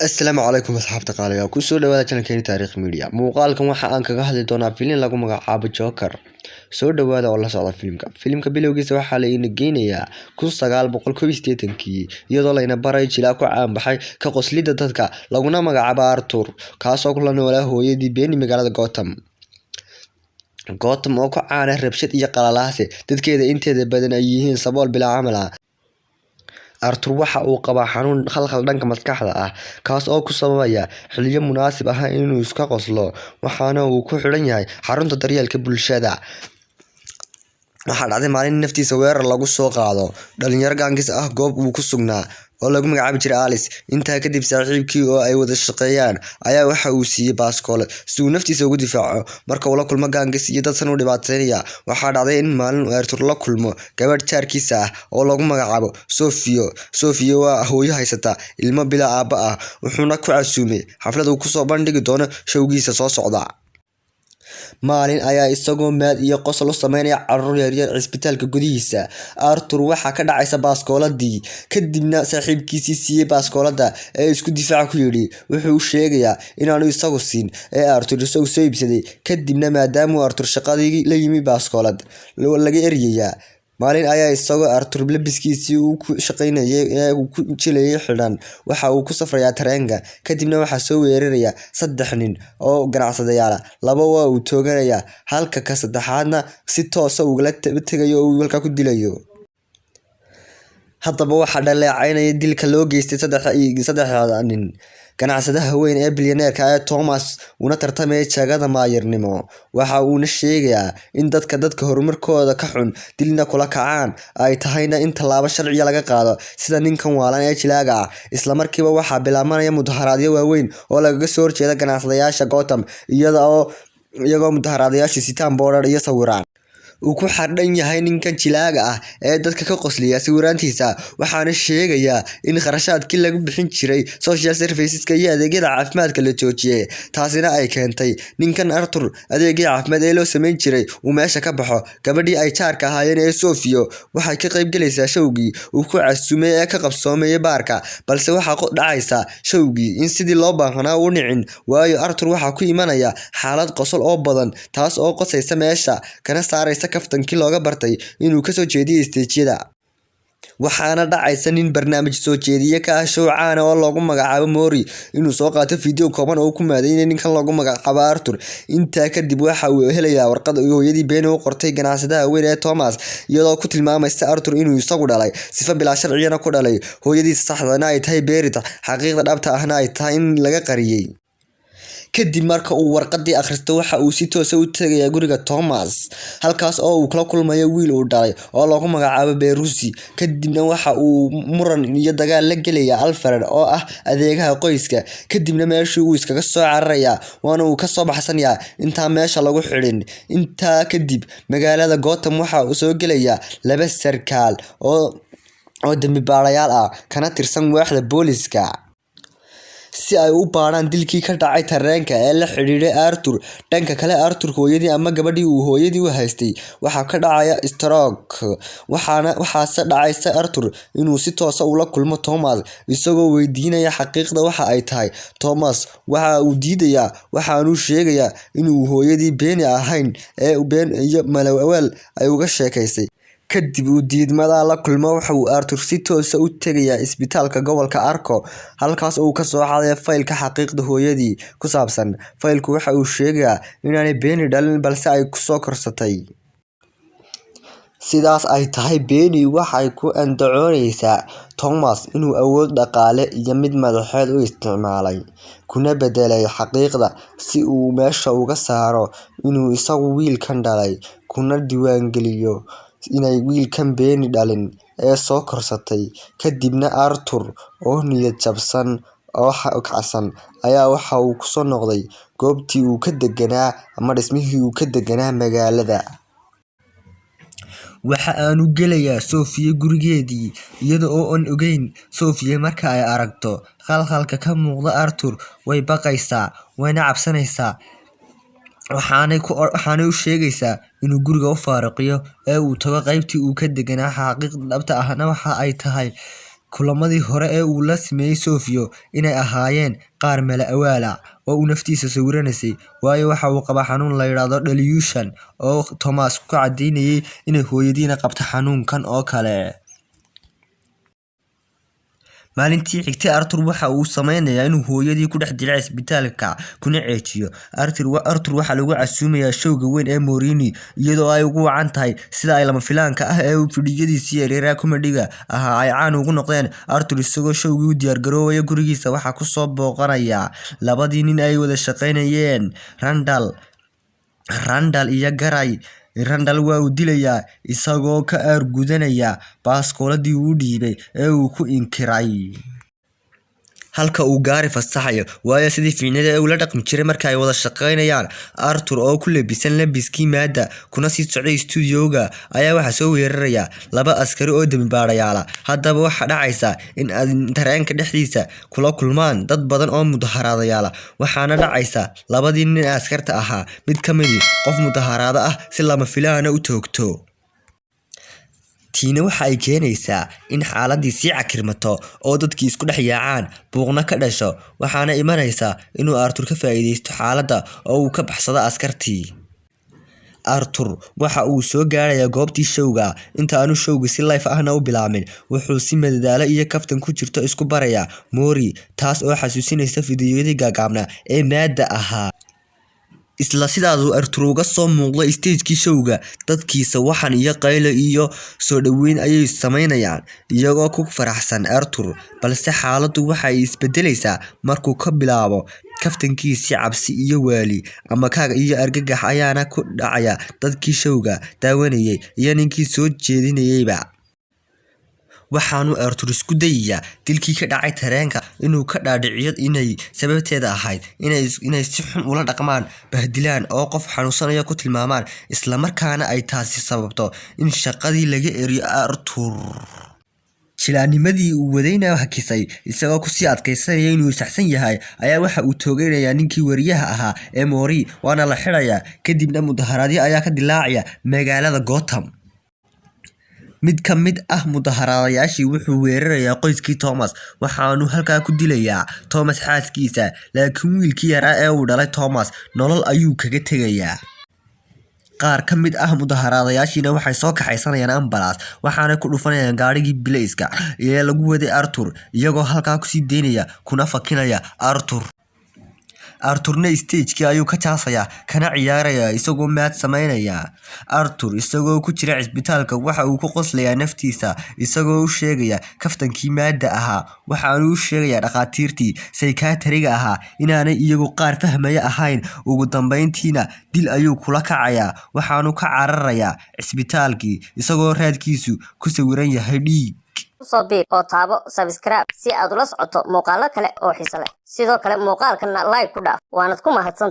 Asalaamu calaykum asxaabta qaaliga, kusoo dhawaada channelkeeni Taariikh Media. Muuqaalkan waxa aan kaga hadli doonaa filim lagu magacaabo Joker. Soo dhawaada oo la socda filimka. Filimka bilowgiisa waxaa la ina geynayaa 1981-kii, iyadoo layna baray jilaa ku caanbaxay ka qoslida dadka, laguna magacaabo Arthur, kaasoo kula noolaa hooyadii Penny magaalada Gotham. Gotham oo ku caana rabshad iyo qalalaase, dadkeeda inteeda badan ay yihiin sabool bilaa camal ah. Arthur waxa uu qabaa xanuun khalkhal dhanka maskaxda ah, kaas oo ku sababaya xilliyo munaasib ah inuu iska qoslo, waxaana uu ku xidhan yahay xarunta daryeelka bulshada. Waxaa dhacday maalin naftiisa weerar lagu soo qaado dhalinyaro gaangis ah goob uu ku sugnaa oo lagu magacaabi jiray Alice. Intaa kadib saaxiibkii oo ay wada shaqeeyaan ayaa waxa uu siiyey baaskoolad si uu naftiisa ugu difaaco marka uu la kulmo gaangis iyo dad san u dhibaateynaya. Waxaa dhacday in maalin uu Arthur la kulmo gabadh jaarkiisa ah oo lagu magacaabo Sophia. Sophia waa hooyo haysata ilmo bilaa aabba ah, wuxuuna ku casuumay xaflad uu kusoo bandhigi doono showgiisa soo socda. Maalin ayaa isagoo maad iyo qosol u sameynaya carruur yaryar cisbitaalka gudihiisa, Arthur waxaa ka dhacaysa baaskooladii. Kadibna saaxiibkiisii siiyey baaskoolada ee isku difaaca ku yidhi wuxuu u sheegayaa inaanu isagu siin ee Arthur isagu soo iibsaday. Kadibna maadaama uu Arthur shaqadii la yimi, baaskoolad laga eryayaa. Maalin ayaa isagoo Arthur labiskiisii uu ku shaqaynayay ee uu ku jilayay xidhan, waxa uu ku safrayaa tareenka. Kadibna waxaa soo weeraraya saddex nin oo ganacsadayaal ah. Laba waa uu tooganayaa, halka ka saddexaadna si toos ah ugala tegayo oo uu halkaa ku dilayo. Haddaba waxaa dhaleecaynaya dilka loo geystay saddexda nin ganacsadaha weyn ee bilyaneerka ee Thomas, una tartamaya jagada maayarnimo. Waxa uuna sheegayaa in dadka horumarkooda ka xun dilna kula kacaan, ay tahayna in tallaabo sharciya laga qaado sida ninkan waalan ee jilaaga ah. Isla markiiba waxaa bilaabanaya mudaharaadyo waaweyn oo lagaga soo horjeeda ganacsadayaasha Gotham, iyagoo mudaharaadayaashu sitaan boodhar iyo sawiraan uu ku xardhan yahay ninkan jilaaga ah ee dadka ka qosliya sawiraantiisa. Waxaana sheegayaa in kharashaadkii lagu bixin jiray social serviceska iyo adeegyada caafimaadka la joojiyay, taasina ay keentay ninkan Arthur adeegyada caafimaad ee loo sameyn jiray uu meesha ka baxo. Gabadhii ay jaarka ahaayeen ee Sophia waxay ka qayb galaysaa showgii uu ku casuumay ee ka qabsoomayay baarka, balse waxaa dhacaysa showgii in sidii loo baahnaa u dhicin, waayo Arthur waxaa ku imanaya xaalad qosol oo badan, taas oo qosaysa meesha kana saaraysa kaftankii looga bartay inuu kasoo jeediyay isteejyada. Waxaana dhacaysa nin barnaamij soo jeediye ka ah show caana oo loogu magacaabo Mori inuu soo qaato video kooban oo ku maadeynaya ninkan loogu magacaabo Arthur. Intaa kadib waxa uu helayaa warqad uu hooyadii Penny u qortay ganacsadaha weyn ee Thomas, iyadoo ku tilmaamaysa Arthur inuu isagu dhalay, sifa bilaa sharciyana ku dhalay, hooyadiisa saxdana ay tahay Berit, xaqiiqda dhabta ahna ay tahay in laga qariyay. Kadib marka uu warqadii akhristo, waxa uu si toos ah u tagayaa guriga Thomas, halkaas oo uu kula kulmayo wiil uu dhalay oo lagu magacaabo Bruce. Kadibna waxa uu muran iyo dagaal la gelayaa Alfred oo ah adeegaha qoyska. Kadibna meeshii uu iskaga soo cararayaa, waana uu kasoo baxsanayaa intaan meesha lagu xidhin. Intaa kadib magaalada Gotham waxa uu soo gelaya laba sarkaal oo dambi baarayaal ah kana tirsan waaxda booliska, si ay u baadhaan dilkii ka dhacay tareenka ee la xidhiidhay Arthur. Dhanka kale, Arthur hooyadii ama gabadhii uu hooyadii u haystay waxaa ka dhacaya stroke. Waxaase dhacaysa Arthur inuu si toos ah ula kulmo Thomas, isagoo weydiinaya xaqiiqda waxa ay tahay. Thomas waxa uu diidayaa, waxaanuu sheegayaa inuu hooyadii Penny ahayn ee been iyo malawaal ay uga sheekaysay. Kadib uu diidmada la kulmo, waxa uu Arthur si toos ah u tegayaa isbitaalka gobolka Arco, halkaas oo uu ka soo xaday faylka xaqiiqda hooyadii ku saabsan. Faylku waxa uu sheegayaa inaanay Penny dhalin, balse ay kusoo korsatay. Sidaas ay tahay, Penny waxay ku andacoonaysaa Thomas inuu awood dhaqaale iyo mid madaxeed u isticmaalay, kuna beddelay xaqiiqda si uu meesha uga saaro inuu isagu wiilkan dhalay, kuna diiwaangeliyo inay wiilkan Penny dhalin ee soo korsatay. Kadibna Arthur oo niyad jabsan oo kacsan ayaa waxa uu kusoo noqday goobtii uu ka deganaa ama dhismihii uu ka deganaa magaalada. Waxa aanu gelayaa Sophia gurigeedii iyada oo aan ogeyn. Sophia marka ay aragto khalkhalka ka muuqda Arthur, way baqaysaa, wayna cabsanaysaa, waxaanay u sheegaysaa inuu guriga u faaruqiyo ee uu tago qaybtii uu ka deganaa. Xaqiiqda dhabta ahna waxa ay tahay Kulamadii hore ee uu la sameeyay Sofia inay ahaayeen qaar mala awaal ah oo uu naftiisa sawiranaysay, waayo waxa uu qabaa xanuun la yiraahdo delusion, oo Thomas ku cadeynayay inay hooyadiina qabto xanuunkan oo kale. Maalintii xigtay, Arthur waxa uu sameynayaa inuu hooyadii ku dhex dilay cisbitaalka kuna ceejiyo. Arthur waxaa lagu casuumayaa showga weyn ee Morini, iyadoo ay ugu wacan tahay sida ay lama filaanka ah ee fiidiyowyadiisii yaryar comedy-ga ahaa ay caan ugu noqdeen. Arthur isagoo showgii u diyaar garoobaya, gurigiisa waxaa ku soo booqanaya labadii nin ay wada shaqeynayeen, Randall iyo Gary. Randall waa uu dilayaa isagoo ka aargudanaya baaskooladii uu u dhiibay ee uu ku inkiray, halka uu Gary fasaxayo, waayo sidii fiicneed ee uu la dhaqmi jiray marka ay wada shaqeynayaan. Arthur oo ku labisan labiskii maada kuna sii socday studio-ga ayaa waxaa soo weeraraya laba askari oo dembi baadhayaal ah. Haddaba waxaa dhacaysa in ay tareenka dhexdiisa kula kulmaan dad badan oo mudaharaadayaal ah, waxaana dhacaysa labadii nin ee askarta ahaa mid ka midi qof mudaharaado ah si lama filaan ah u toogto. Tiina waxa ay keenaysaa in xaaladii sii cakirmato oo dadkii isku dhex yaacaan, buuqna ka dhasho, waxaana imanaysa inuu Arthur ka faa'iidaysto xaaladda oo uu ka baxsado askartii. Arthur waxa uu soo gaarayaa goobtii showga inta aanu showga si live ahna u bilaabmin. Wuxuu si madadaalo iyo kaftan ku jirto isku barayaa Mori, taas oo xasuusinaysa fiidiyowyadii gaagaabnaa ee maada ahaa. Isla sidaasuu Arthur uga soo muuqday stage-kii showga, dadkiisa waxan iyo qaylo iyo soo dhaweyn ayay sameynayaan iyagoo ku faraxsan Arthur, balse xaaladdu waxa ay isbedelaysaa markuu ka bilaabo kaftankiisii. Cabsi iyo waali ama kaag iyo argagax ayaana ku dhacaya dadkii showga daawanayay iyo ninkii soo jeedinayayba. Waxaanu Arthur isku dayayaa dilkii ka dhacay tareenka inuu ka dhaadhiciyo inay sababteeda ahayd inay si xun ula dhaqmaan, bahdilaan oo qof xanuunsanaya ku tilmaamaan, isla markaana ay taasi sababto in shaqadii laga eriyo Arthur. Jilaanimadii uu wadayna hakisay, isagoo kusii adkaysanaya inuu saxsan yahay ayaa waxa uu tooganayaa ninkii wariyaha ahaa ee Mori, waana la xidhayaa. Kadibna mudaharaadyo ayaa ka dilaacaya magaalada Gotham. Mid ka mid ah mudaharaadayaashii wuxuu weerarayaa qoyskii Thomas, waxaanu halkaa ku dilayaa Thomas xaaskiisa, laakiin wiilkii yaraa ee uu dhalay Thomas nolol ayuu kaga tegayaa. Qaar ka mid ah mudaharaadayaashiina waxay soo kaxaysanayaan ambalaas, waxaana ku dhufanayaan gaadhigii bilayska ee lagu waday Arthur, iyagoo halkaa kusii daynaya kuna fakinaya Arthur. Arthurna stage-kii ayuu ka jaasayaa kana ciyaaraya isagoo maad sameynaya. Arthur isagoo ku jira cisbitaalka waxa uu ku qoslayaa naftiisa, isagoo u sheegaya kaftankii maada ahaa. Waxaanu u sheegayaa dhakhaatiirtii psychiatry-ga ahaa inaanay iyagu qaar fahmaya ahayn. Ugu dambeyntiina dil ayuu kula kacayaa, waxaanu ka cararayaa cisbitaalkii isagoo raadkiisu ku sawiran yahay dhiig. Kusoo biir oo taabo subscribe si aad ula socoto muuqaalo kale oo xiiso leh. Sidoo kale muuqaalkana like ku dhaaf. Waanad ku mahadsan.